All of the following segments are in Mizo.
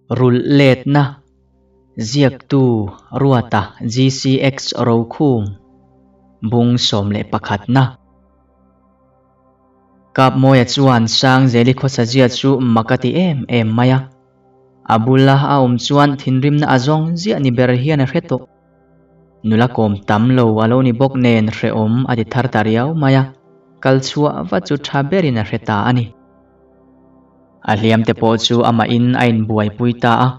Rulh letna, Ziaktu Ruata GCX Rokhum, Bung 11 na. Kapmawia chuan Sangzeli khawsazia chu mak a ti em em mai a. A bula a awm chuan thinrimna a zawng ziah ni ber hian a hre tawh. Nula kawm tam lo a lo ni bawk nen hrehawm a ti thar ta riau mai a, kal chhuah va chu tha berin a hre ta a ni. A hliam te pawh chu amahin a inbuaipui ta a,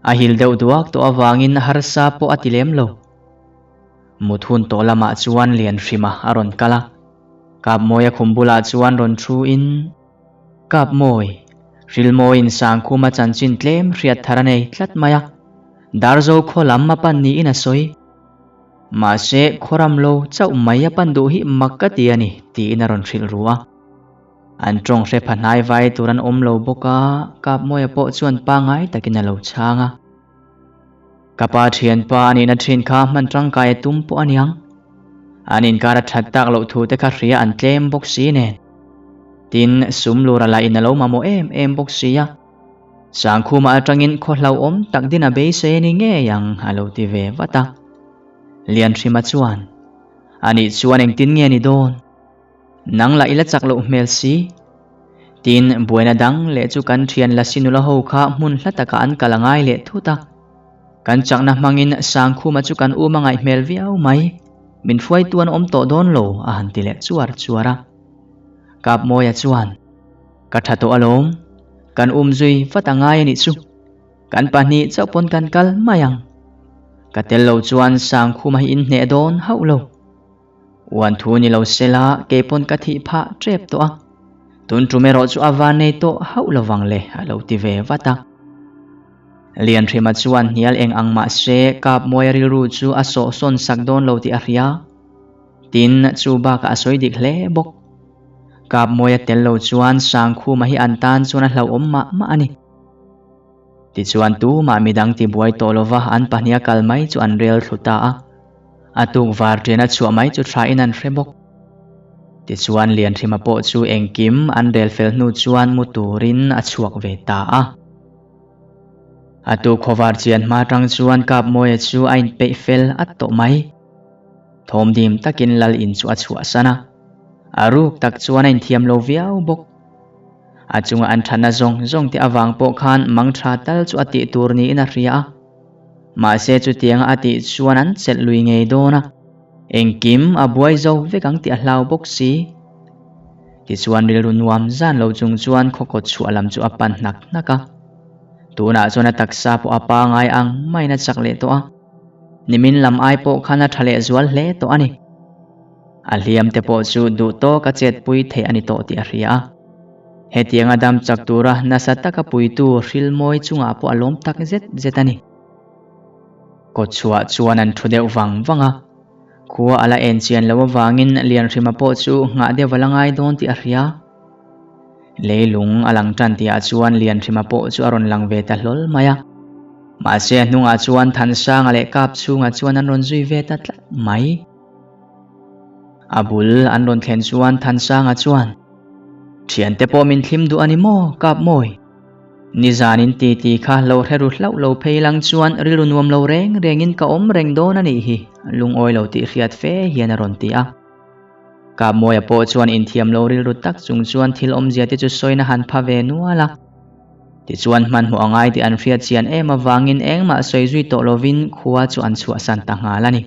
a hil deuh duak tawh avangin harsa pawh a ti lem lo. Mut hun tawh lamah chuan Lianhrima a rawn kal a, Kapmawia khum bulah chuan rawn thu in, Kapmawi, Hrilmawiin Sangkhuma chanchin tlem hriat thar a nei tlat mai a, Darzo khaw lam a pan niin a sawi. Mahse, khawram lo chauh mai a pan duh hi mak ka ti a ni, tiin a rawn hrilh ru a. An tawng hre pha hnai vai tur an awm lo bawk a, Kapmawia pawh chuan pangngai takin a lo chhang a. Ka pa thianpa a nihna thin kha hman tangkai a tum pawh a niang. An inkar a that tak loh thu te kha hria an tlem bawk si nen. Tin, sum lur a la in a lo mamawh em em bawk si a. Sangkhuma atangin khaw hlauhawm tak din a beisei a ni ngei ang a lo ti ve vat a. Lianhrima chuan, Anih chuan engtin nge ni dawn? Nang lah i la chak loh hmel si. Tin, buaina dang leh chu kan thian Lasi nula ho kha hmun hla takah an kal a ngai leh thut a. Kan chakna hmangin Sangkhuma chu kan um a ngaih hmel viau mai. Min hruaitu an awm tawh dawn lo, a han ti leh chuar chuar a. Kapmawia chuan, Ka tha tawh alawm. Kan um zui vat a ngai a nih chu. Kan pahnih chauh pawn kan kal mai ang. Ka tel lo chuan Sangkhuma hi in hneh dawn hauh lo. Uan thu ni lo sela kei pawn ka thih phah tep tawh a, tun tum erawh chu a van nei tawh hauh lo vang le a lo ti ve vat a. Lianhrima chuan hnial eng ang mah se Kapmawia rilru chu a sawhsawn sak dawn lo tih a hria. Tin, chu bakah a sawi dik hle bawk. Kapmawia tel lo chuan Sangkhuma hi an tan chuan a hlauhawm mah mah a ni. Tichuan tumah midang tibuai tawh lova an pahniha kal mai chu an rel thlu ta a. A tuk var ṭian a chhuah mai chu thain an hre bawk. Tichuan Lianhrima pawh chu engkim an rel fel hnu chuan mu turin a chhuak ve ta a. A tuk khawvar chian hma ṭang chuan Kapmawia chu a inpeih fel at tawh mai. Thawmdim takin lal in chu a chhuahsan a. A ruk tak chuan a inthiam lo viau bawk. A chunga an ṭhatna zawng zawng te avang pawh khan mang ṭha tal chu a tih tur niin a hria a. Mahse chutianga a tih chuan an chelh lui ngei dawn a, engkim a buai zo vek ang tih a hlau bawk si. Tichuan rilru nuam zan lo chung chuan khawkawt chhuah lam chu a pan hnak hnak a. Tunah chuan a taksa pawh a pangai ang maiin a chak leh tawh a, nimin lam ai pawh khan a ṭha leh zual hle tawh a ni. A hliam te pawh chu duh tawk a chetpui theih a ni tawh tih a hria a. Hetianga dam chak tura nasa taka puitu Hrilmawi chungah pawh a lawm tak zet zet a ni. Kawtchhuah chuan an thu deuh vang vang a, khua a la en chian loh avangin Lianhrima pawh chu nghah deuh a la ngai dawn tih a hria. Leilung a lang tan tihah chuan Lianhrima pawh chu a rawn lang ve ta hlawl mai a. Mahse a hnungah chuan Thansanga leh Kapchhunga chuan an rawn zui ve ta tlat mai. A bul an rawn thlen chuan Thansanga chuan, Thiante pawh min thlim duh a ni maw, Kapmawi? Nizanin titi kha lo hre ru hlauh lo phei lang chuan rilru nuam lo reng rengin ka awm reng dawn a nih hi, lungawi lo tih hriat fe hian a rawn ti a. Kapmawia pawh chuan inthiam lo rilru tak chung chuan thil awmzia te chu sawina han pha ve nual a. Tichuan hmanhmawh a ngai tih an hriat chian em avangin engmah sawi zui tawh lovin khua chu an chhuahsan ta nghal a ni.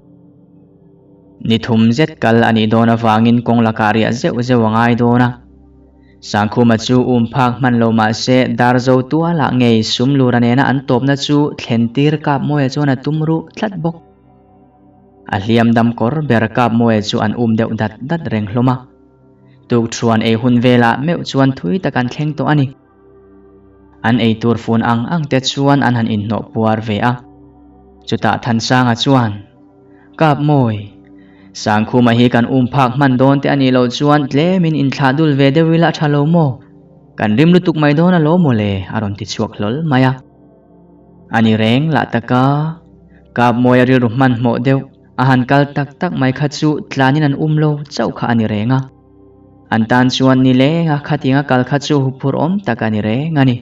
Ni thum zet kal a nih dawn avangin kawng lakah riah zeuh zeuh a ngai dawn a. Sangkhuma chu um phak hman lo mah se Darzo tualah ngei sum lura nena an tawpna chu thlen tir Kapmawia chuan a tum ruh tlat bawk. A hliam dam kawr ber Kapmawia chu an um deuh dat dat reng hlawm a. Tukṭhuan ei hun velah meuh chuan thui tak an thleng tawh a ni. An ei tur fun ang ang te chuan an han inhnawh puar ve a. Chutah Thansanga chuan, Kap mawi, Sangkhuma hi kan um phak hman dawn te a nih loh chuan tlemin inthlah dul ve deuh ila a tha lo maw? Kan rim lutuk mai dawn a lo maw le? a rawn ti chhuak hlawl mai a. A ni reng lah taka, Kap mawi a rilru hmanhmawh deuh a han kal tak tak mai kha chu tlanin an um lo chauh kha a ni reng a. An tan chuan ni lenga khatianga kal kha chu huphurh awm tak a ni reng a ni.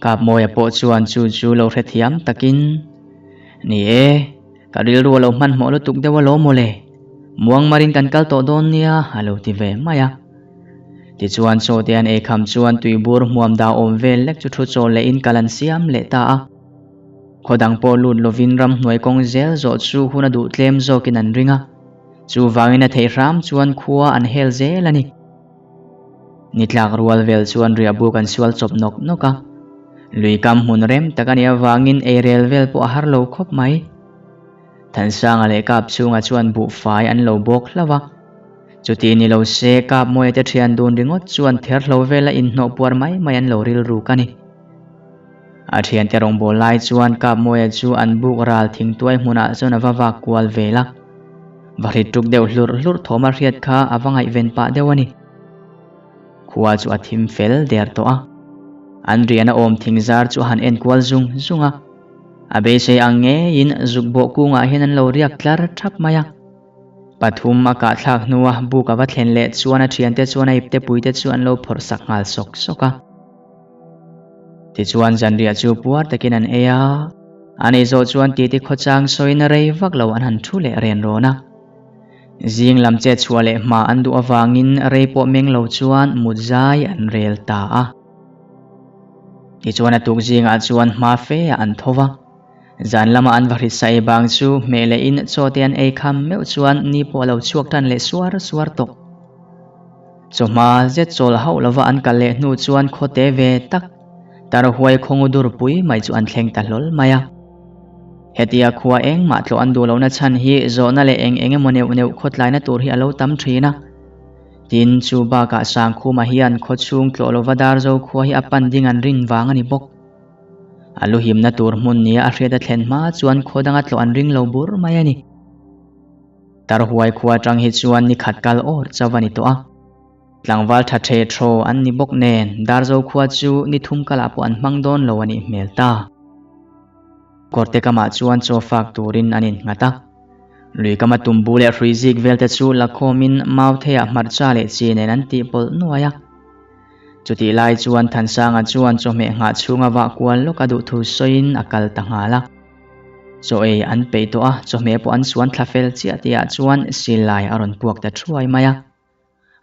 Kapmawia pawh chuan chu chu lo hrethiam takin, Ni e, ka rilru a lo hmanhmawh lutuk deuh alawm mawle, muangmarin kan kal tawh dawn nia a lo ti ve mai a. Tichuan chaw te an ei kham chuan tuibur hmuam dah awm vel lek chu thu chaw lehin kal an siam leh ta a. Khaw dang pawh lut lovin ramhnuai kawng zel zawh chu hun a duh tlem zawkin an ring a, chuvangin a theih hram chuan khua an hel zel a ni. Ni tlak rual vel chuan riahbuk an sual chawp nawk nawk a, lui kam hmun rem tak a nih avangin eirel vel pawh a har lo khawp mai. Thansanga leh Kap chhunga chuan buhfai an lo bawk hlauh a, chuti ni lo se Kap Mawia te thian dun ringawt chuan therhlo vela inhnawh puar mai mai an lo rilruk a ni. A thiante rawngbâwl lai chuan Kapmawia chu an buk ral thingtuai hmunah chuan a va vak kual vel a. Va hrit ṭuk deuh hlurh hlurh thawm a hriat kha a va ngaihven pah deuh a ni. Khua chu a thim fel der tawh a. An rian a awm thing zar chu a han en kual zung zung a. A beisei ang ngeiin zukbawh kungah hian an lo riak tlar ṭhap mai a. Pathum a kahthlak hnua buk a va thlen leh chuan a thiante chuan a ipte puite chu an lo phawrh sak nghal sawk sawk a. Tichuan zanriah chu puar takin an ei a, an ei zawh chuan titi khawchang sawiin rei vak lo an han thu leh ren rawn a. Zing lam chet chhuah leh hma an duh avangin rei pawh meng lo chuan mut zai an rel ta a. Tichuan a tuk zingah chuan hma fe ah an tho va, zan lama an va hritsa ei bang chu hmeh lehin chaw te an ei kham meuh chuan ni pawh a lo chhuak tan leh suar suar tawh. Chawhma zet chawl hauh lova an kal leh hnu chuan khawte ve tak Tarhuai khawngu durpui mai chu an thleng ta hlawl mai a. Hetia khua engmah tlawh an duh lohna chhan hi zawhna leh eng eng emaw neuh neuh khawtlaina tur hi a lo tam thin a. Tin, chu bakah Sangkhuma hian khawchhung tlawh lova Darzo khua hi a pan ding an rin vang a ni bawk. A lu himna tur hmun nia a hriat a thlen hma chuan khaw danga tlawh an ring lo bur mai a ni. Tarhuai khua atang hi chuan ni khat kal awr chauh a ni tawh a. Tlangval tha the thaw an ni bawk nen Darzo khua chu ni thum kalah pawh an hmang dawn lo a nih hmel ta. Kawrte kamah chuan chaw fak turin an innghat a. Lui kama tumbu leh hrui zik vel te chu lakhawmin Mautheiah hmarcha leh chi nen an tih pawlh nuai a. Chutih lai chuan Thansanga chuan chawhmeh nghah chhunga vah kual lawk a duh thu sawiin a kal ta nghal a. Chaw ei an peih tawh a, chawhmeh pawh an suan thla fel chiah tihah chuan silai a rawn puak ta thuai mai a.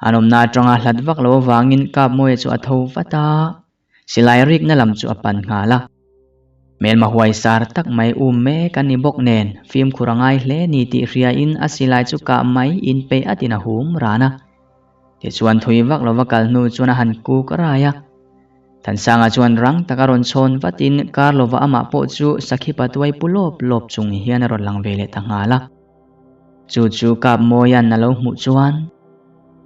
An awmna atanga hlat vak lo avangin Kapmawia chu a tho vat a, silai rikna lam chu a pan nghal a. Hmelma huai sar tak mai um mek a ni bawk nen fimkhur a ngai hle ni tih hriain a silai chu kah mai inpeih atin a hum ran a. Tichuan thui vak lova kal hnu chuan a han kuk rai a. Thansanga chuan rang taka rawn chhawn vatin kar lova amah pawh chu sakhi patuai pu lawp lawp chung hian a rawn lang ve leh ta nghal a. Chu chu Kapmawia'n a lo hmuh chuan,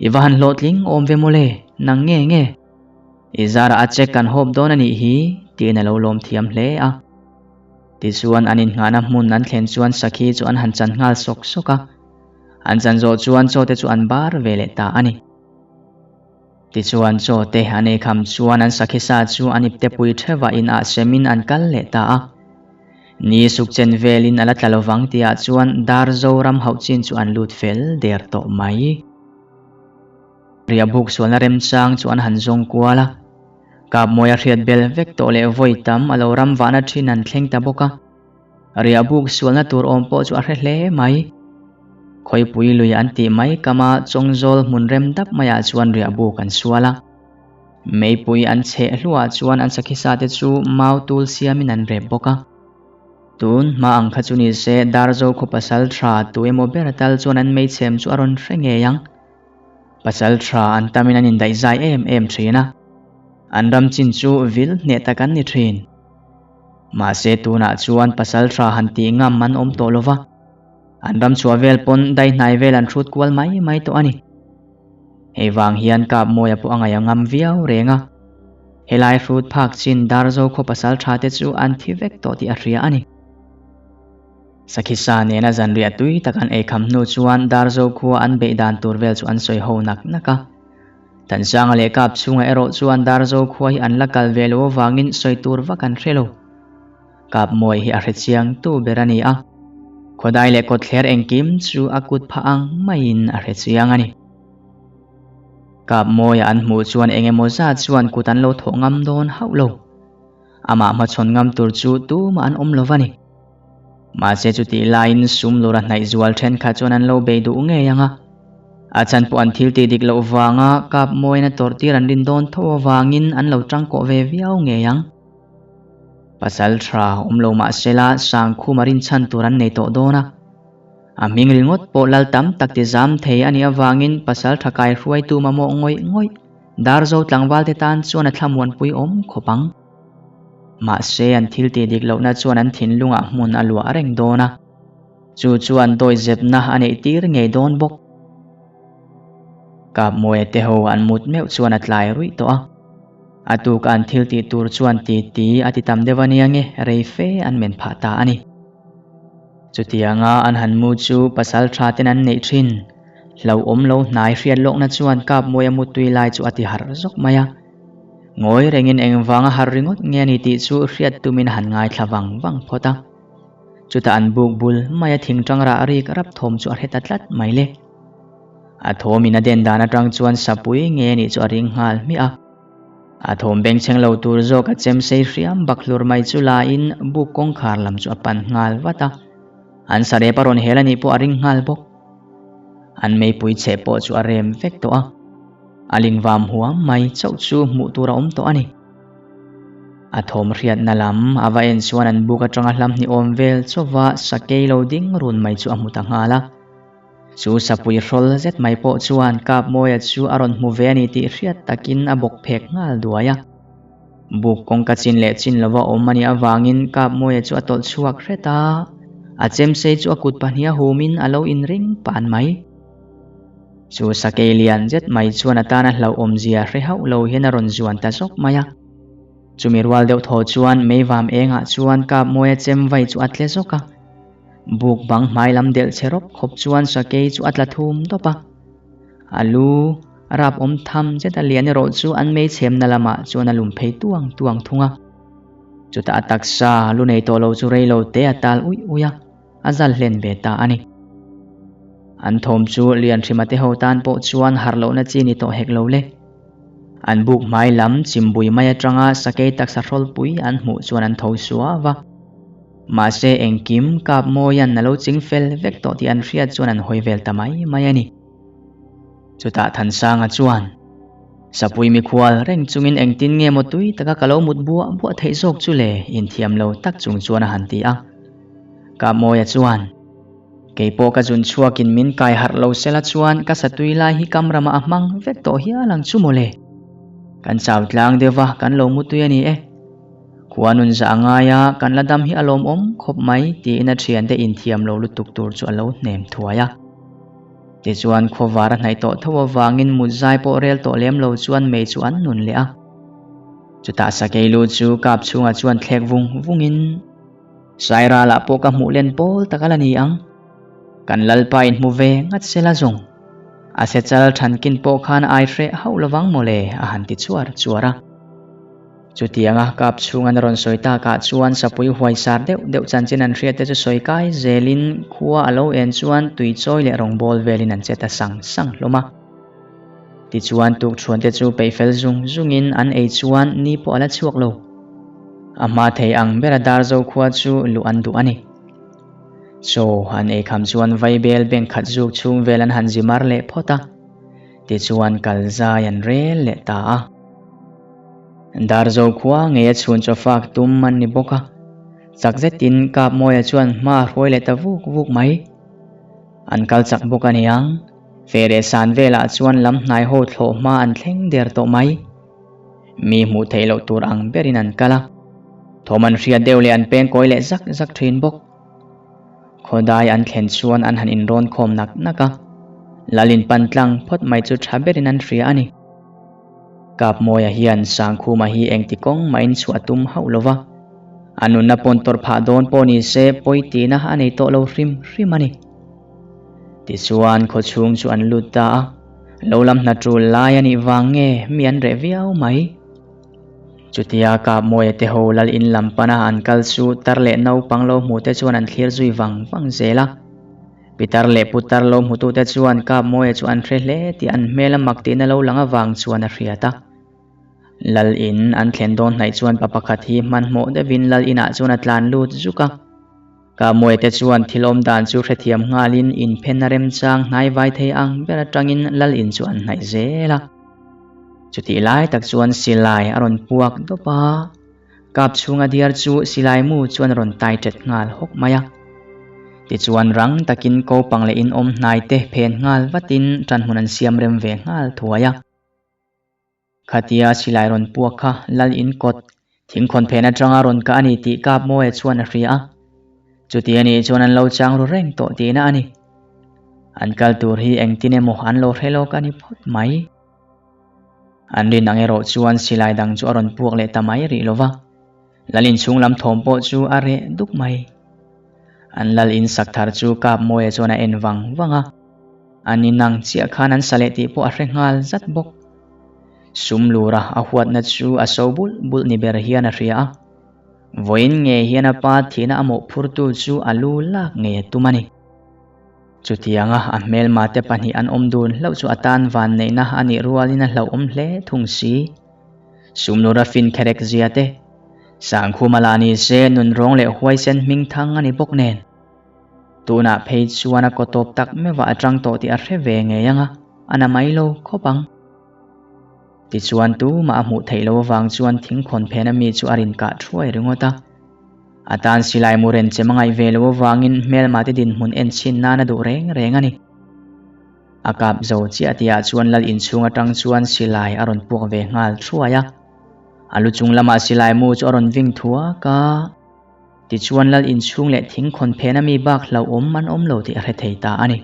I va han hlawhtling awm ve mawle, nang nge nge? I zarah a check kan hawp dawn a nih hi, tiin a lo lawm thiam hle a. Tichuan an innghahna hmun an thlen chuan sakhi chu an han chan nghal sawk sawk a. An chan zawh chuan chaw te chu an bar ve leh ta a ni. Tichuan chaw te an ei kham chuan an sakhi sa chu an ipte pui theuhah in ah semin an kal leh ta a. Ni suk chen velin a la tla lovang tihah chuan dar Zoram hauh chin chu an lut fel der tawh mai. Riahbuk sualna remchang chu an han zawng kual a. Kapmawia hriat bel vek tawh leh vawi tam a lo ram vahna thin an thleng ta bawk a. Riahbuk sualna tur awm pawh chu a hre hle mai. Khawipui lui an tih mai kama Chawngzawl hmun rem dap maiah chuan riahbuk an sual a. Meipui an chheh hluah chuan an sakhisa te chu mau tul siamin an rep bawk a. Tun hma ang kha chu ni se Darzo khaw pasal tha tu emaw ber tal chuan an meichhem chu a rawn hre ngei ang. Pasal tha an tamin an indaihzai em em thin a. An ram chin chu vil hneh tak an ni thin. Mahse tunah chuan pasal tha han tih ngam an awm tawh lova, an ram chhuah vel pawn daihnai vel an hrut kual mai mai tawh a ni. Hei vang hian Kapmawia pawh a ngaih a ngam viau reng a, helai hrut phak chin Darzo khaw pasal tha te chu an thi vek tawh tih a hria a ni. Sakhisa nena zanriah tui tak an eikham hnu chuan Darzo khua an beih dan tur vel chu an sawi ho nak nak a. Thansanga leh Kap chhungah erawh chuan Darzo khua hi an la kal ve lo avangin sawi tur vak an hre lo. Kap Mawi hi a hre chiang tu ber a ni a, khawdai leh kawtthler engkim chu a kut phah ang maiin a hre chiang a ni. Kap Mawia an hmuh chuan eng emaw zat chuan kut an lo thawh ngam dawn hauh lo. Amah hmachhawn ngam tur chu tumah an awm lo va ni. Mahse chutih laiin sum lura hnaih zual thenkhat chuan an lo bei duh ngei ang a. A chhan pawh an thil tih dik loh vanga kap mawiin a tawrh tir an rin dawn tho avangin an lo tangkawh ve viau ngei ang. Pasal tha awm lo mah sela Sangkhuma rinchhan tur an nei tawh dawn a. A hming ringawt pawh lal tam tak ti zam thei a nih avangin pasal tha kai hruaitu mamawh ngawih ngawih Darzo tlangvalte tan chuan a thlamuanpui awm khawp ang. Mahse an thil tih dik lohna chuan an thinlungah hmun a luah reng dawn a, chu chuan dawihzepna a neih tir ngei dawn bawk. Kapmawia te ho an mut meuh chuan a tlai ruih tawh a, a tuk an thil tih tur chuan ti ti a ti tam deuh a nia nge rei fe an men phah ta a ni. Chutianga an han mu chu pasal tha ten an neih thin. Hlauhawm lo hnai hriat lawkna chuan Kapmawia mutui lai chu a ti harh zawk mai a. Ngawi rengin engvanga harh ringawt nge a ni tih chu hriat tumin a han ngaithla vang vang phawt a. Chutah an buk bul maia thingtang rah rik rap thawm chu a hre ta tlat mai le. A thawmin a den dan atang chuan sapui nge a nih chu a ring nghal hmiah a. A thawm bengchheng lo tur zawk a chem sei hriam bak hlur mai chu lain buk kawngkhar lam chu a pan nghal vat a. An sarep a rawn hel a nih pawh a ring nghal bawk. An meipui cheh pawh chu a rem vek tawh a. A lingvam huam mai chauh chu hmuh tur a awm tawh a ni. A thawm hriatna lam a va en chuan an buk atanga hlam hnih awm vel chauva sakei lo ding run mai chu a hmu ta nghal a. Chu sapui hrawl zet mai pawh chuan Kapmawia chu a rawn hmu ve a ni tih hriat takin a bawk phek nghal duai a. Buk kawngka chin leh chin lova awm a nih avangin Kapmawia chu a tawlh chhuak hret a, a chemsei chu a kut pahniha humin a lo inring pan mai. Chu sakei lian zet mai chuan a tana hlauhawmzia hre hauh lo hian a rawn zuan ta zawk mai a. Chumi rual deuh thaw chuan meivam engah chuan Kapmawia chem vai chu a tle zawk a. Buk bang hmai lam delh chhe rawp khawp chuan sakei chu a tla thum dawp a. A lu a rap awm tham zet a lian erawh chu an mei chhemna lamah chuan a lum phei tuang tuang thung a. Chutah a taksa lu nei tawh lo chu rei lo te a tal uih uih a. A zal hlen ve ta a ni. An thawm chu Lianhrima te ho tan pawh chuan harh lohna chi ni tawh hek lo le. An buk hmai lam chimbui mai atanga sakei taksa hrawlpui an hmuh chuan an tho suau va. Mahse engkim Kapmawia'n a lo ching fel vek tawh tih an hriat chuan an hawi vel ta mai mai a ni. Chutah Thansanga chuan, Sapui mikhual reng chungin engtin nge maw tui taka ka lo mut buah buah theih zawk chu le? inthiam lo tak chung chuan a han ti a. Kapmawia chuan, Kei pawh ka zun chhuakin min kai harh lo sela chuan ka satui lai hi kam ramah a hmang vek tawh hial ang chu maw le? Kan chau tlang deuh va, kan lo mutui a ni e. Khua nun zah a ngai a, kan la dam hi a lawmawm khawp mai, tiin a thiante inthiam lo lutuk tur chu a lo hnem thuai a. Tichuan khawvar a hnaih tawh tho avangin mut zai pawh rel tawh lem lo chuan mei chu an nun leh a. Chutah sakei lu chu kap chhungah chuan thlek vung vungin, Sairalah pawh ka hmuh len pawl tak a la ni ang. Kan Lalpa inhmu ve ngat sela zawng. A sechal thankin pawh khan a ai hreh hauh lovang mawle a han ti chuar chuar a. Chutianga kap chhunga na rawn sawi takah chuan sapui huaisar deuh deuh chanchin an hriat te chu sawi kai zelin khua a lo en chuan tui chawi leh rawngbâwl velin an che ta sang sang hlawm a. Tichuan tukṭhuan te chu peih fel zung zungin an ei chuan ni pawh a la chhuak lo. A hma thei ang bera Darzo khua chu luh an duh a ni. Chaw an ei kham chuan vaibel bank khat zuk chhung vel an han zi mar leh phawt a. Tichuan kal zai an rel leh ta a. Darzo khua ngei a chhun chaw fak tum an ni bawk a, chak zetin Kapmawia chuan hma a hruai leh ta vuk vuk mai. An kal chak bawk a niang, fe leh san velah chuan lam hnai ho thlawh hma an thleng der tawh mai. Mi hmuh theih loh tur ang berin an kal a, thawm an hriat deuh leh an peng kawi leh zak zak thin bawk. Khawdai an thlen chuan an han inrawn khawm nak nak a, Lal inpan tlang phawt mai chu tha berin an hria a ni. Kapmawia hian Sangkhuma hi engti kawng mahin chhuah a tum hauh lo va, a nunna pawn tawrh phah dawn pawh ni se pawi tihna a nei tawh lo hrim hrim a ni. Tichuan khawchhung chu an lut ta a, lo lam hna tul lai a nih vang nge mi an reh viau mai. Chutia Kapmawia te ho lal in lam pana an kal chu tar leh naupang lo hmu te chuan an thlir zui vang vang zel a. Pitar leh putar lo hmutute chuan Kapmawia chu an hre hle tih an hmel a mak tihna lo lang avang chuan a hriat a. Lal in an thlen dawn hnaih chuan pa pakhat hi hmanhmawh deuhin lal inah chuan a tlan lut zuk a. Kamuaite chuan thil awm dan chu hrethiam nghalin inphenna remchang hnaivai thei ang ber atangin lal in chu an hnaih zel a. Chutih lai tak chuan silai a rawn puak dawp a, kap chhunga diar chu silai mu chuan a rawn tai ṭet nghal hawk mai a. Tichuan rang takin kopang leh in awm hnaite phen nghal vatin ṭanhmun an siam rem ve nghal thuai a. Khatia silai rawn puak kha lal in kawt thingkhawn phen atanga rawn kah a ni tih kap Mawia chuan a hria a. Chuti a nih chuan an lo chang ru reng tawh tihna a ni. An kal tur hi engtin emaw an lo hre lawk a ni phawt mai. An rin ang erawh chuan silai dang chu a rawn puak leh ta mai rih lo va. Lal inchhung lam thawm pawh chu a reh duk mai. An lal in sak thar chu kap Mawia chuan a en vang vang a. An inang chiah khan an sa leh tih pawh a hre nghal zat bawk. Sum lura a huatna chu a so bulh bulh ni ber hian a hria a. Vawiin nge hian a pa thihna a mawhphurtu chu a lu lak ngei a tum a ni. Chutianga a hmelma te pahnih an awm dun hlauh chu a tan vanneihna a nih rualin a hlauhawm hle thung si. Sum lura fin kherek zia te, Sangkhuma lah ni se nunrawng leh huaisen hmingthang a ni bawk nen. Tunah phei chuan a kaw tawp tak meuh ah a tang tawh tih a hre ve ngei ang a, a na mai lo khawp ang. Tichuan tumah a hmuh theih loh avang chuan thingkhawn phena mi chu a rin kah thuai ringawt a. A tan silai mu ren chem a ngaih ve loh avangin hmelma te dinhmun en chhin nan a duh reng reng a ni. A kap zo chiah tihah chuan lal inchhung atang chuan silai a rawn puak ve nghal thuai a. A lu chung lamah silai mu chu a rawn ving thuak a. Tichuan lal inchhung leh thingkhawn phena mi bak hlauhawm an awm lo tih a hre thei ta a ni.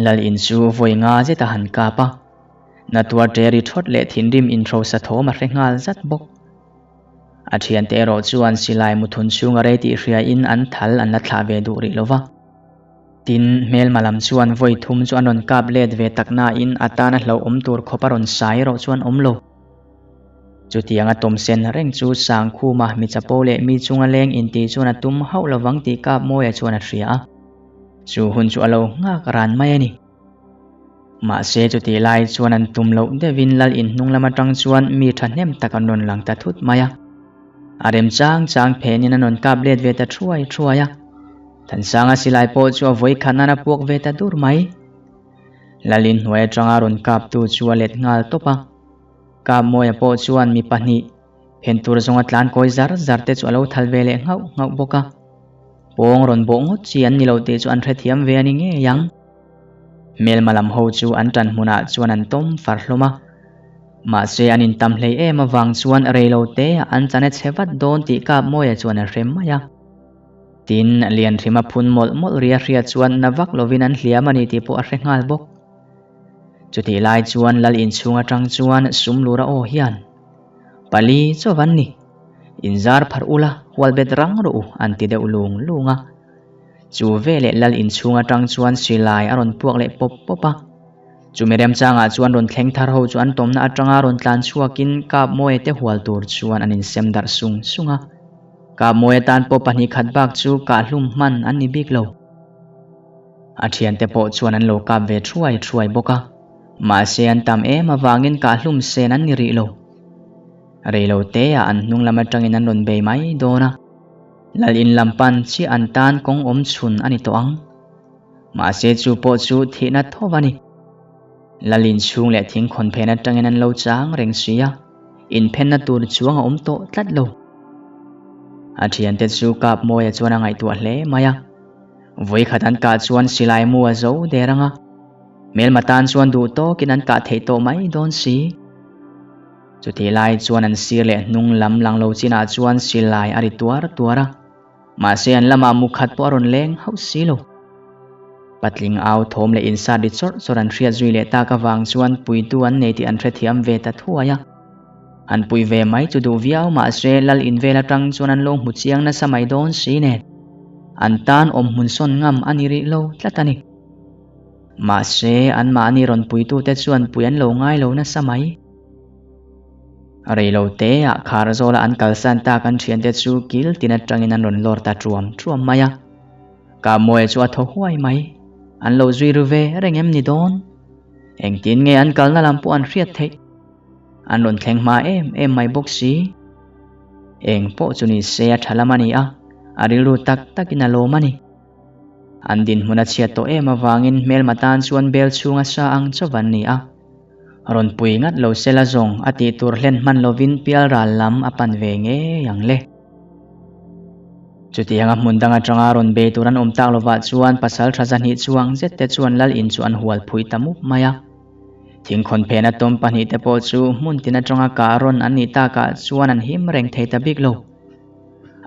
Lal in chu vawi nga zet a han kap a, Natuar ṭeri ṭhawt leh thinrim inhrosa thawm a hre nghal zat bawk. A ṭhiante erawh chuan silai muthun chhung a rei tih hriain an thal an la thlah ve duh rih lo va. Tin, hmelma lam chuan vawi thum chu an rawn kap let ve tak nain a tana hlauhawm tur khawp a rawn sai erawh chuan awm lo. Chutianga tawmsen reng chu Sangkhuma mi chapo leh mi chunga leng inti chuan a tum hauh lovang tih Kapmawia chuan a hria a. Chu hun chu a lo nghak ran mai a ni. Mahse chutih lai chuan an tum loh deuhin lal inhnung lam atang chuan mi thahnem tak an rawn lang ta thut mai a. A rem chang chang phenin an rawn kap let ve ta thuai thuai a. Thansanga silai pawh chu a vawi khat nan a puak ve ta dur mai. Lal inhnuai atanga rawn kaptu chu a let nghal tawp a. Kapmawia pawh chuan mi pahnih phen tur zawnga tlan kawi zar zar te chu a lo thal ve leh nghauh nghauh bawk a. Pawng rawn bawh ngawt chi an ni lo tih chu an hrethiam ve a ni ngei ang. Hmelma lam ho chu an ṭan hmunah chuan an tawm far hlawm a. Mahse an intam hlei em avang chuan reilo te an chan a chhe vat dawn tih Kapmawia chuan a hre mai a. Tin, Lianhrima phun mawlh mawlh ri a hriat chuan na vak lovin an hliam a ni tih pawh a hre nghal bawk. Chutih lai chuan lal inchhung atang chuan sum lura aw hian, Pali chaw van ni, inzar pharh ula hual bet rang rawh u an ti deuh lung lung a. Chu veleh lal inchhung atang chuan silai a rawn puak leh pawp pawp a. Chumi remchangah chuan rawn thleng thar ho chu an tawmna atanga rawn tlan chhuakin Kapmawia te hual tur chuan an insem darh sung sung a. Kapmawia tan pawh pahnih khat bak chu kahhlum hman an ni bik lo. A thiante pawh chuan an lo kap ve thuai thuai bawk a, mahse an tam em avangin kahhlum sen an ni rih lo. Reilo teah an hnung lam atangin an rawn bei mai dawn a, lal in lam pan chiah an tan kawng awm chhun a ni tawh ang. Mahse chu pawh chu thihna tho a ni. Lal in chhung leh thing khawn phen atangin an lo chang reng si a, inphenna tur chuang a awm tawh tlat lo. A thiante chu Kapmawia chuan a ngaihtuah hle mai a. Vawikhat an kah chuan silai mu a zo der ang a, hmelma tan chuan duh tawkin an kah theih tawh mai dawn si. Chutih lai chuan an sir leh hnung lam lang lo chinah chuan silai a ri tuar tuar a, mahse an lamah mu khat pawh a rawn leng hauh si lo. Patling au thawm leh insat ri chawrh chawrh an hriat zui leh tak avang chuan puitu an nei tih an hrethiam ve ta thuai a. An pui ve mai chu duh viau mahse lal in vel atang chuan an lo hmu chiang nasa mai dawn si nen. An tan awm hmun sawn ngam a ni rih lo tlat a ni. Mahse anmahni rawn puitute chuan pui an lo ngai lo nasa mai. Rei lo teah khar zawla an kalsan tak an thiante chu kil tin atangin an rawn lawr ta truam truam mai a. Kamuaia chu a thaw huai mai. An lo zui ru ve reng em ni dawn? Engtin nge an kalna lam pawh an hriat theih? An rawn thleng hma em em mai bawk si. Eng pawh chu ni se a tha lam a ni a, a rilru tak takin a lawm a ni. An dinhmun a chhiat tawh em avangin hmelma tan chuan bel chhunga sa ang chauh an ni a. Rawn pui ngat lo sela zawng a tih tur hlen hman lovin pialral lam a pan ve ngei ang le. Chutianga hmun dang atanga rawn bei tur an awm tak lovah chuan pasal tha zahnih chuang zet te chuan lal in chu an hual phui ta mup mai a. Thingkhawn phena tawm pahnih te pawh chu hmun tin atanga kah rawn an nih takah chuan an him reng thei ta bik lo.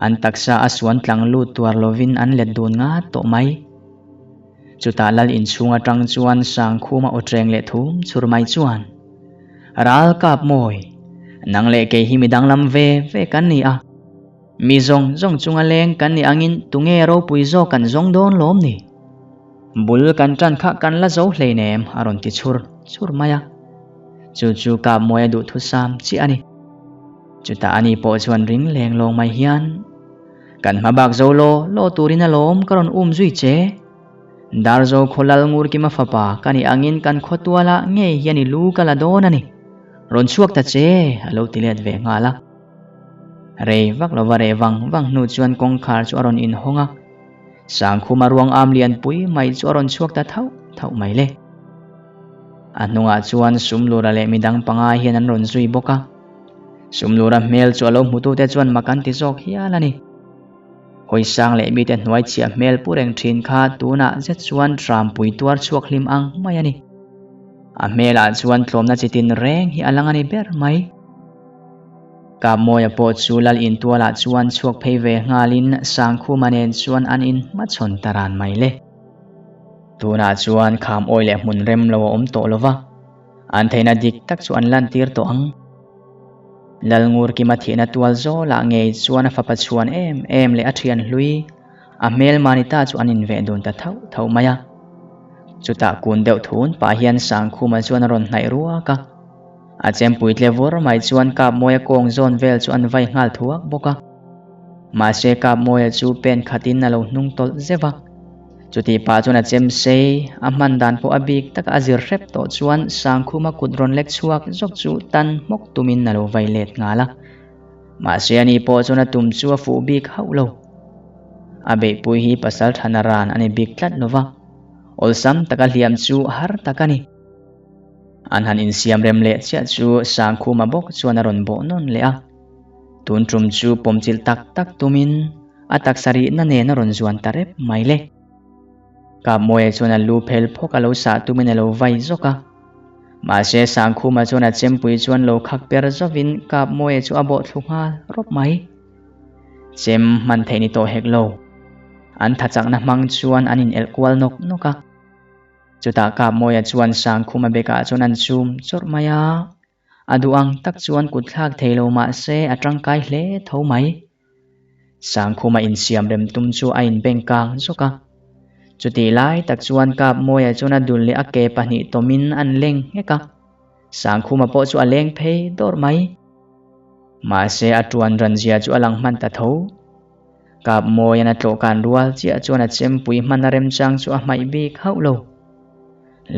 An taksa a suan tlang lut tuar lovin an let dun ngat tawh mai. Chutah lal inchhung atang chuan Sangkhuma aw ṭeng leh thum chhur mai chuan, Ral kap mawi, nang leh kei hi mi danglam ve ve kan ni a. Mi zawng zawng chunga leng kan nih angin tunge ropui zawk kan zawng dawn lawm ni? Bul kan ṭan kha kan la zo hleinem a rawn ti chhur chhur mai a. Chu chu kap mawi a duhthusam chiah a ni. Chutah ani pawh chuan ring leng lawng mai hian, Kan hma bak zo law law turin alawm ka rawn um zui che. Darzo khaw lal ngur kima fapa ka nih angin kan khaw tualah ngei hian i lu ka la dawn a ni. Rawn chhuak ta che a lo ti let ve nghal a. Rei vak lova reh vang vang hnu chuan kawngkhar chu a rawn inhawng a. Sangkhuma ruang am lianpui mai chu a rawn chhuak ta thauh thauh mai le. A hnungah chuan Sumlura leh midang panga hian an rawn zui bawk a. Sumlura hmel chu a lo hmutute chuan mak an ti zawk hial a ni. Hawisang leh mite hnuai chhiah hmel pu reng thin kha tunah zet chuan Trampui tuar chhuak hlim ang mai a ni. A hmelah chuan tlawmna chi tin reng hi a lang a ni ber mai. Kapmawia pawh chu lal intualah chuan chhuak phei ve nghalin Sangkhuma nen chuan an inhmachhawn ta ran mai le. Tunah chuan kham awi leh hmun rem lo a awm tawh lo va, an theihna dik tak chu an lantir tawh ang. Lalngurkima thihna tual zawlah ngei chuan a fapa chhuan em em leh a thian hlui, a hmel Manita chu an inveh dun ta thauh thauh mai a. Chutah kun deuh thun pah hian Sangkhuma chuan a rawn hnaih ruak a. A chempui tle vur mai chuan Kapmawia kawng zawn vel chu an vai nghal thuak bawk a. Mahse Kapmawia chu pen khatin a lo hnung tawlh zeuh a. Chutih pah chuan a chem sei, a hman dan pawh a bik taka a zir hrep tawh chuan Sangkhuma kut rawn lek chhuak zawk chu tan hmawk tumin a lo vai let nghal a. Mahse ani pawh chuan a tum chu a fuh bik hauh lo. A beihpui hi pasal thana ran a ni bik tlat lo va, awlsam taka hliam chu har tak a ni. An han insiam rem leh chiah chu Sangkhuma bawk chuan a rawn bawh nawn leh a. Tun tum chu pawmchilh tak tak tumin a taksa rihna nen a rawn zuan ta rep mai le. Kapmawia chuan a lu phel phawk a lo sah tumin a lo vai zawk a. Mahse Sangkhuma chuan a chempui chuan lo khak per zawin Kapmawia chu a bawh thlu nghal rawp mai. Chem hman theih ni tawh hek lo. An thachakna hmang chuan an inelh kual nawk nawk a. Chutah Kapmawia chuan Sangkhuma bekah chuan an chum chawrh mai a. A duh ang tak chuan kut thlak thei lo mah se a tangkai hle tho mai. Sangkhuma insiam rem tum chu a inbeng kang zawk a. Chutih lai tak chuan Kapmawia chuan a dul leh a ke pahnih tawmin an leng nghek a. Sangkhuma pawh chu a leng phei dawrh mai. Mahse a tuan ran zia chu a lang hman ta tho. Kapmawian a tlawhkan rual chiah chuan a chempui hman a remchang chu a hmaih bik hauh lo.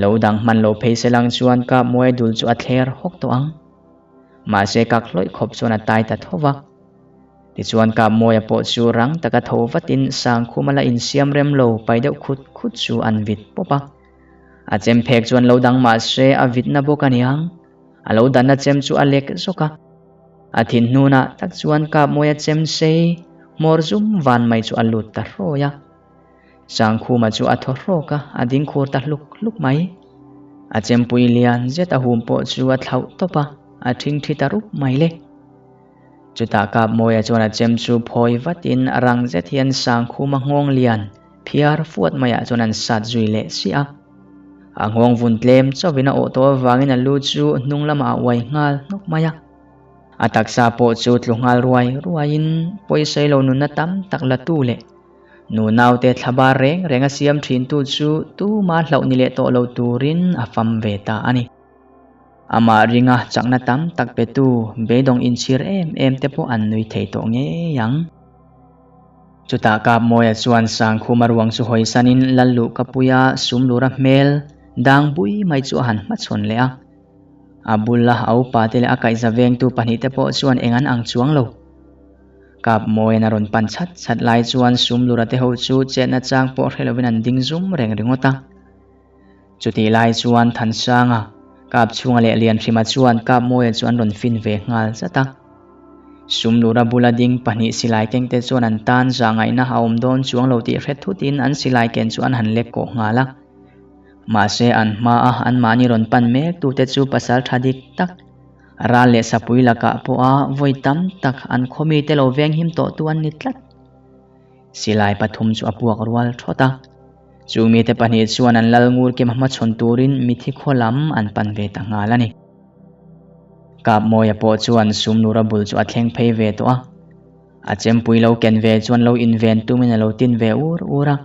Lo dang hman lo phei se lang chuan Kapmawia dul chu a thler hawk tawh ang. Mahse kak hlawih khawp chuan a tai ta tho va. Tichuan Kapmawia pawh chu rang taka tho vatin Sangkhuma la insiam rem lo pai deuh khut khut chu an vit pawp a. A chem phek chuan lo dang mahse a vitna bawk a niang. A lo danna chem chu a lek zawk a. A thin hnunah tak chuan Kapmawia chem sei hmawr zum van mai chu a lut ta hrawi a. Sangkhuma chu a thaw hrawk a, a ding khur ta hluk hluk mai. A chempui lian zet a hum pawh chu a thlauh tawp a, a thingthi ta rup mai le. Chutah Kapmawia chuan a chem chu phawi vatin a rang zet hian Sangkhuma nghawng lian phiar fuat maiah chuan an sat zui leh siah a. A nghawng vun tlem chauhin a awh tawh avangin a lu chu hnung lamah a uai nghal hnawk mai a. A taksa pawh chu tlu nghal ruai ruaiin pawisai lo nunna tam tak la tu leh Nu naute thlabar reng reng a siam thintu chu tuma hlauh ni leh tawh lo turin a fam ve ta a ni. Amah ringa chakna tam tak petu beidawng inchhir em em te pawh an nui thei tawh ngei ang. Chutah Kapmawia chuan Sangkhuma ruang chu hawisanin Lalluhkapuia Sumlura hmel dang bui mai chu a han hmachhawn leh a. A bula a upate leh a kaihza vengtu pahnihte pawh chuan eng an ang chuang lo. Kap Mawian a rawn pan chat chat lai chuan Sumlura te ho chu chetna chang pawh hre lovin an ding zum reng ringawt a. Chutih lai chuan Thansanga, Kap chhunga leh Lianhrima chuan Kap Mawia chu an rawn fin ve nghal zat a. Sumlura bula ding pahnih silai kengte chuan an tan zah ngaihna a awm dawn chuang lo tih hre thutin an silai ken chu an han lek kawh nghal a. Mahse an hmaa anmahni rawn pan mek tute chu pasal tha dik tak, ral leh sapui lakah pawha vawi tam tak an khawmite lo venghim tawhtu an ni tlat. Silai pathum chu a puak rual thawt a. Chu mite pahnih chuan an lal ngur kim hmachhawn turin mithi khaw lam an pan ve ta nghal a ni. Kapmawia pawh chuan Sumlura bul chu a thleng phei ve tawh a. A chempui lo ken ve chuan lo inven tumin a lo tin ve ur ur a.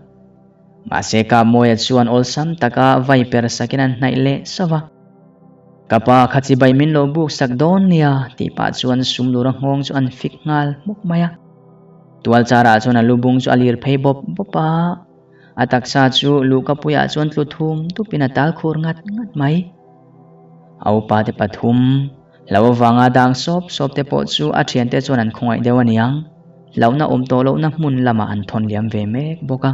Mahse Kapmawia chuan awlsam taka vai per sakin an hnaih leh sauh va. Ka pa kha chibai min lo buk sak dawn nia tih pah chuan Sumlura nghawng chu an fik nghal hmuk mai a. Tual charah chuan a lu bung chu a lir phei bawp bawp a, a taksa chu luhkapuiah chuan tlu thum tupin a tal khur ngat ngat mai. A upa te pathum, hlo avanga dang sawp sawp te pawh chu a thiante chuan an khawngaih deuh a niang, hlauhna awm tawh lohna hmun lamah an thawn liam ve mek bawk a.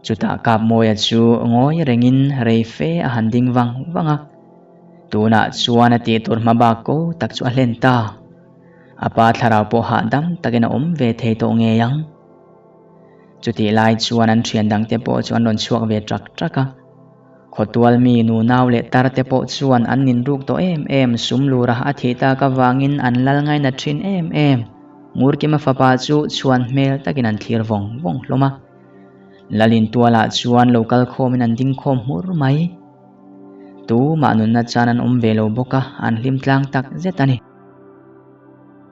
Chutah Kapmawia chu ngawi rengin rei fe a han ding vang vang a, tunah chuan a tih tur hma bak ko tak chu a hlen ta. A pa thlarau pawh hahdam takin a awm ve thei tawh ngei ang. Chutih lai chuan an thian dangte pawh chu an rawn chhuak ve ṭak ṭak a. Khawtual mi nunau leh tar te pawh chuan an ninruk tawh em em sum lura a thih tak avangin an lal ngaina ṭhin em em. Ngurkima fapa chu chhuan hmel takin an thlir vawng vawng hlawm a. Lalintualah chuan lo kal khawmin an ding khawm hmur mai. Tumah nunna chan an awm ve lo bawk a, an hlim tlang tak zet a ni.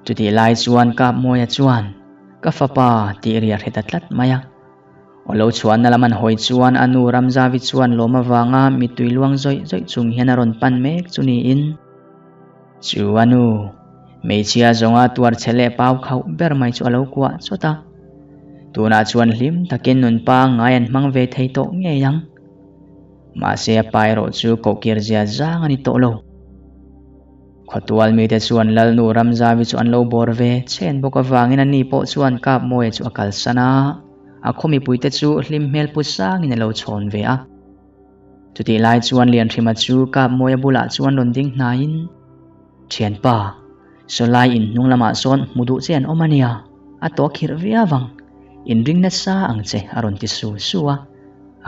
Chutih lai chuan Kapmawia chuan, Ka fapa tih ri a hre ta tlat mai a. Aw lo chhuahna lam an hawi chuan a nu Ramzavi chuan lawm avanga mittui luang zawih zawih chung hian a rawn pan mek chu niin. Chu a nu, hmeichhia zawnga tuar che leh pau khauh ber mai chu a lo kuah chawt a. Tunah chuan hlim takin nun pangngai an hmang ve thei tawh ngei ang. Mahse a pa erawh chu kohkir zia zang a ni tawh lo. Khawtual mite chuan Lalnu Ramzavi chu an lo bawr ve chen bawk avangin ani pawh chuan Kapmawia chu a kalsan a, a khaw mipuite chu hlim hmel pu sangin a lo chhawn ve a. Chutih lai chuan Lianhrima chu Kapmawia bulah chuan rawn ding hnaiin, Thianpa, sawlai in hnung lamah sawn hmu duh che an awm a nia, a tawh khirh viau ang, inring nasa ang che a rawn ti su su a.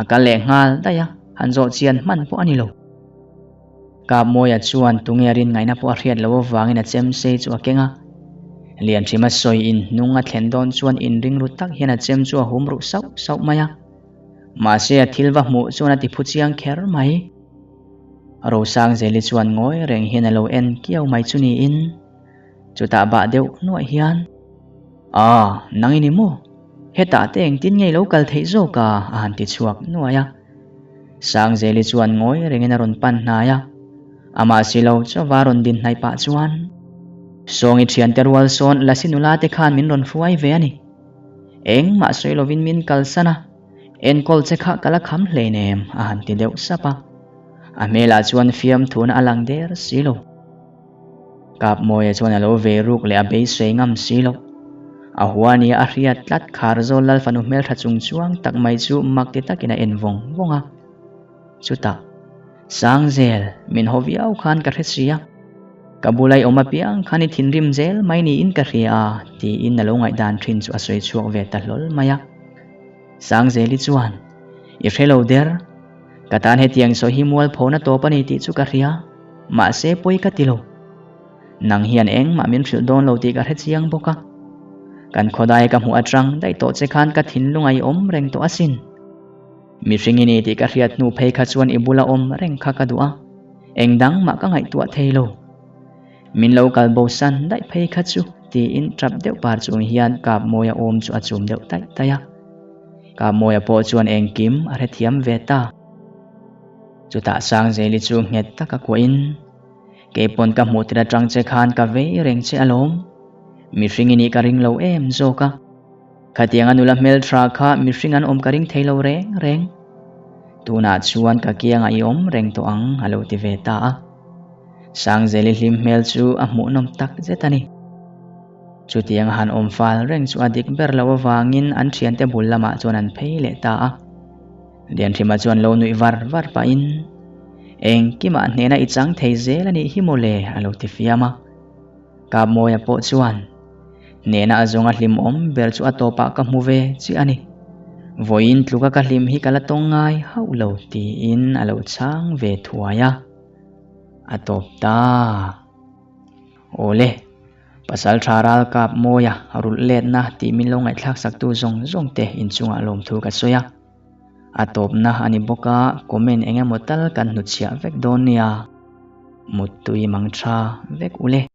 A kal leh nghal daih a, han zawh chian hman pawh a ni lo. Kapmawia chuan tunge a rin ngaihna pawh a hriat loh avangin a chem sei chu a keng a. Lianhrima sawi in hnung a thlen dawn chuan inring ru tak hian a chem chu a hum ruh sauh sauh mai a. Mahse a thil va hmuh chuan a ti phu chiang kher mai. Rosangzeli chuan ngawi reng hian a lo en kiau mai chu niin chutah bah deuh nuaih hian, Ah, nang i ni maw? Hetah te engtin nge i lo kal theih zawk a? a han ti chhuak nuai a. Sangzeli chuan ngawi rengin a rawn pan hnai a, amah si lo chauva rawn din hnaih pah chuan, Sawngi thiante rual sawn Lasi nula te khan min rawn hruai ve a ni. Engmah sawi lovin min kalsan a, enkawl che kha ka la kham hleinem a han ti deuh sap a. A hmelah chuan fiamthuna a lang der si lo. Kapmawia chuan a lo ve ruk leh a beisei ngam si lo. A hua nia a hriat tlat Kharzawl Lal fanu hmeltha chung chuang tak mai chu mak ti takin a en vawng vawng a. Chutah, Sangzel, min haw viau khan ka hre si a. Ka bula i awm apiang khan i thinrim zel mai niin ka hria a, tiin a lo ngaihdan thin chu a sawi chhuak ve ta hlawl mai a. Sangzeli chuan, I hre lo der, ka tan hetiang sawi hi mualphona tawp a ni tih chu ka hria. Mahse pawi ka ti lo. Nang hian engmah min hrilh dawn lo tih ka hre chiang bawk a. Kan khawdai ka hmuh atang daih tawh che khan ka thinlung a i awm reng tawh asin. Mihring i ni tih ka hriat hnu phei kha chuan i bula awm reng kha ka duh a, eng dang mah ka ngaihtuah thei lo. Min lo kal bo san daih phei kha chu tiin tap deuh par chung hian Kapmawia awm chu a chum deuh taih taih a. Kapmawia pawh chuan engkim a hrethiam ve ta. Chutah Sangzeli chu nghet taka kuahin, Keipawn ka hmuh tir atang che khan ka vei reng che alawm. Mihring i nih ka ring lo em zawk a. Khatianga nula hmeltha kha mihring an awm ka ring thei lo reng reng. Tunah chuan ka kiangah i awm reng tawh ang a lo ti ve ta a. Sangzeli hlim hmel chu a hmuhnawm tak zet a ni. Chutiang a han awm fal reng chu a dik ber loh avangin an thiante bul lamah chuan an phei leh ta a. Lianhrima chuan lo nuih var var pahin, Engkimah hnena i chang thei zel a nih hi mawle a lo ti fiam a. Kapmawia pawh chuan, Hnehna a zawnga hlimawm ber chu a tawpah ka hmu ve chiah a ni. Vawiin tluka ka hlim hi ka la tawng ngai hauh lo tiin a lo chhang ve thuai a. A tawp ta. Awle, pasal tha ral kap mawia rulh letna tih min lo ngaihthlak saktu zawng zawng te inchungah lawmthu ka sawi a. A tawpna a ni bawk a, comment eng emaw tal kan hnutchhiah vek dawn nia. Muttui mang tha vek ule.